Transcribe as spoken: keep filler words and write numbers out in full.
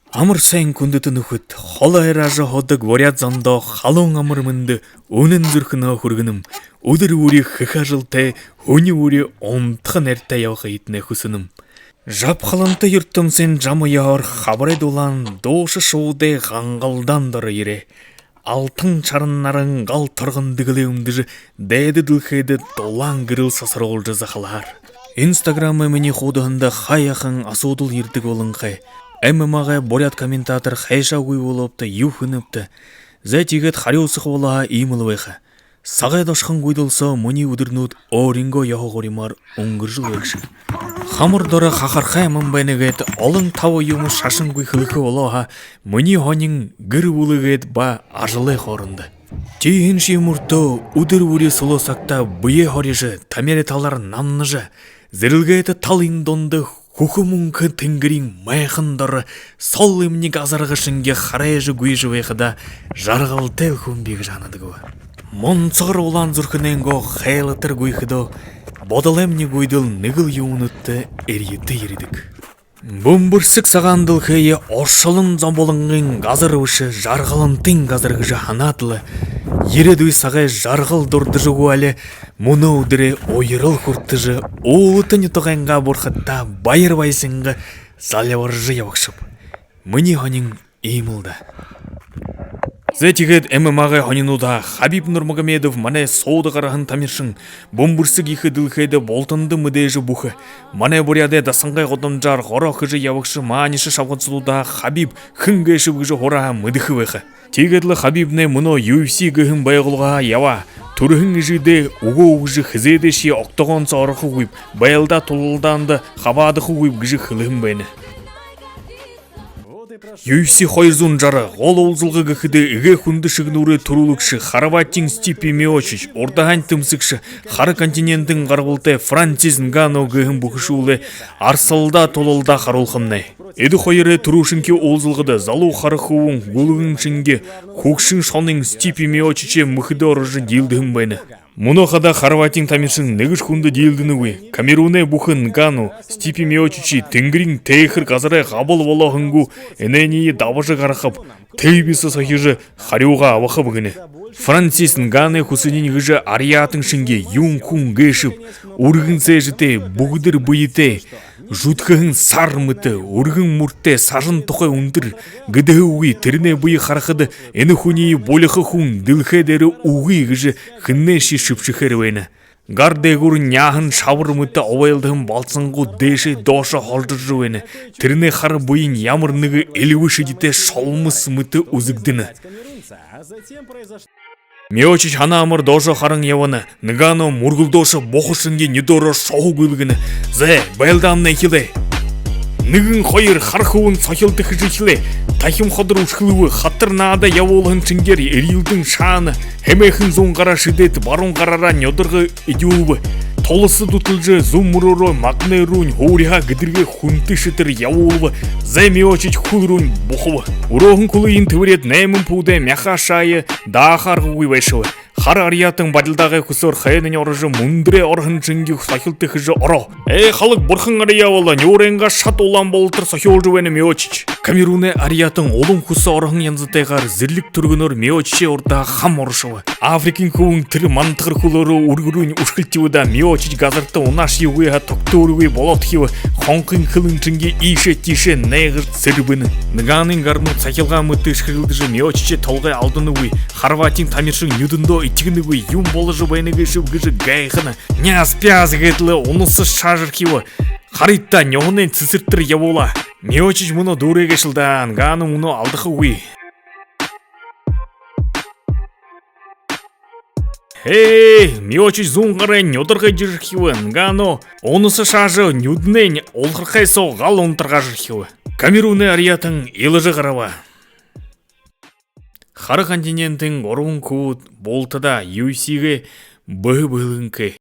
Амар сайн, хүндэтэ нүхэд! Холо айража һуудаг буряад зондоо халуун амар мэндэ үнэн зүрхэнһөө хүргэнэм. Үдэр бүри хэхэ ажалтай, һүни бүри унтаха найртай ябахыетнай хүсэнэм. Жабхаланта юртэмсын жама ёһоор хабарай дулаан дуушан шуудай гангалдаан доро ерээ. Алтан шаран наран гал торгон дэгэлээ үмдэжэ, дээдэ дэлхэйдэ дулаан гэрэл сасаруулжа захалһаар. Инстаграмай минии хуудаһанда хаяахан асуудал ерэдэг болонхой. ММА-гай буряад комментатор хайшаа үгы болообта, юу хэнэбта? Зай, тиигээд харюусаха болоо һаа, иимэл байха. Сагай дошхон гүйдэл соо минии үдэрнүүд өөрынгөө ёһо гуримаар үнгэржэл байгша. Хамар доро хахархай аман байна гээд, олон таба юумэ шашангүй хэлэхэ болоо һаа, минии һонин гэр бүлэ гээд ба ажалай хоорондо. Тиихэншье мүртөө үдэр бүри сүлөө сагтаа бэеэ һорижо, тамирай талаар намнажа, зэрэлгээдэ талын дунда хүхэ мүнхэ тэнгэриин майхан доро сол эмни газарга шэнги харайжа гүйжэ байхадаа жаргалтайл хүн би гэжэ һанадаг бэ. Монсогор улаан зүрхэнэйнгөө хайлатар гүйхэдөө, бодолоймни гүйдэл нэгэл юумэнүүдтэ эрьетэ ерэдэг. Бүмбэрсэг сагаан дэлхэйе оршолон зоболонгын газар бэшэ, жаргалантын газар гэжэ һанаад лэ, ерээдүй сагай жаргал дурдажа үгы али, мүнөө үдэрэй уярал хүртэжэ, уулата нютагайнгаа бурхадта баяр баясхалан зальбаржа ябагшаб. Минии һонин иимэл даа. Зай, тиигээд ММА-гай һонинуудһаа. Хабиб Нурмагомедов, манай суута гараһан тамиршан, бүмбэрсэг ехэ дэлхэйдэ бултанда мэдээжэ бүхэ. Манай буряадай дасанай гудамжаар гороо хэжэ ябагша, маанишье шабгансадуудһаа Хабиб хэн гээшэб гэжэ һураа һаа, мэдэхэ байха. Тиигээд лэ Хабибнай мүнөө UFC гэһэн байгуулгаһаа ябаа. Түрэһэн эжыдээ үгөө үгэжэ, хэзээдэшье октагон соо орохогүйб, байлдаа тулалдаанда хабаадахагүйб гэжэ хэлэһэн байна. UFC хоёр зуун жара гол уулзалга гэхэдэ, эгээ хүндэ шэгнүүрэй түрүүлэгшэ Хорватиин Стипе Миочич, урдаһаань тэмсэгшэ, хара континентын гарбалтай Франсис Нганну гэһэн бүхэшүүлэй арсалдаа тулалдаа харуулхамнай. Эдэ хоёрой түрүүшынхи уулзалгада залуу хара хүбүүн гүлгэн шэнги хүгшэн шонын Стипе Миочичэй мэхэдэ орожо диилдэһэн байна. Мүнөө хадаа Хорватиин тамиршан нэгэшье хүндэ диилдэнэгүй. Камерунай бүхэ Нганну Стипе Миочичые тэнгэриин тээхэр газарай габал болоһон гү, энээниие дабажа гарахаб, тээбисэ сохижо, харюугаа абахаб гэнэ. Франсис Нганнугай хүсэниинь гэжэ арьяатан шэнги юун хүн гээшэб, үргэн сээжэтэй, бүгэдэр бэетэй, зүдхэһэн сар мэтэ, үргэн мүртэй, сажан тухай үндэр, гэдэһэ үгы. Тэрэнэй бэе харахада, энэ хүниие булиха хүн дэлхэй дээрэ үгы гэжэ хэнэйшье шэбшэхээр байна. Гар дээгүүр няаһан шабар мэтэ обойлдоһон балзангууд дээшээ доошоо холжоржо байна. Тэрэнэй хара бэень ямар нэгэ эльбэ шэдитэй шолмос мэтэ үзэгдэнэ. Миочич һанаа амар доошоо харан ябана. Нганну мүргэлдөөшэ буха шэнги нюдөөрөө шуһа гүйлгэнэ. Зай, байлдаамнай эхилээ. Нэгэн, хоёр, хара хүбүүн сохилто хэжэ эхилээ. Тахим ходор үшхэлбэ, хатар наада ябуулһан шэнгеэр эрьелдэн шаана. Хэмээхэн зүүн гараа шэдээд, баруун гараараа нюдарга эдюулбэ. Туласа дүтэлжэ, зүүн мүрөөрөө магнай руунь һүүриһээ гэдэргээ хүнтэ шэтэр ябуулба. Зай, Миочич хүл руунь бухаба. Үрөөһэн хүлыень тэбэреэд, найман пудаа мяхаа шаая дааха аргагүй байшаба. Хара арьяатан барилдаагай хүсөөр хойнонь орожо, мүндэрөө ороһон шэнги сохилто хэжэ ороо. Ээ, халаг бурхан арьяа болоо, нюурайнгаа шад улаан болотор сохюулжа байна Миочич. Камерунай арьяатан улам хүсэ ороһон янзатайгаар зэрлиг түргэнөөр Миочичэй урдаһаа хам орошобо. Африкын хүбүүн тэрэ мантагар хүлөөрөө үргэ руунь үшхэлтибэ даа. Миочич газарта унаашье үгы һаа, тогтооргүй болоодхибэ. Хонхын хэлэн шэнги иишээ тиишээ найгаржа сэрбэнэ. Нганнугай гарнууд сахилгаан мэтэ эшхэрэлдэжэ, Миочичэй толгой алданагүй. Хорватиин тамиршан нюдэндөө этигэнэгүй. Юун боложо байна гээшэб гэжэ гайхана. Няс-пяс гээд лэ унаса шаажархибэ. Харыт даа, нюһанайнь сэсэртэр ябуулаа. Миочич мүнөө дүүрээ гээшэл даа, Нганну мүнөө алдахагүй. Хээ, Миочич зүүн гарайнь нюдарга эдижэрхибэ, Нганну унаса шаажа, нюдэнэйнь улхархай соо гал унтаргажархибэ. Камерунай арьяатан илажа гараба. Хара континентын гурбан хүбүүд бултадаа UFC-гээ бэһэ бэлэнхэй.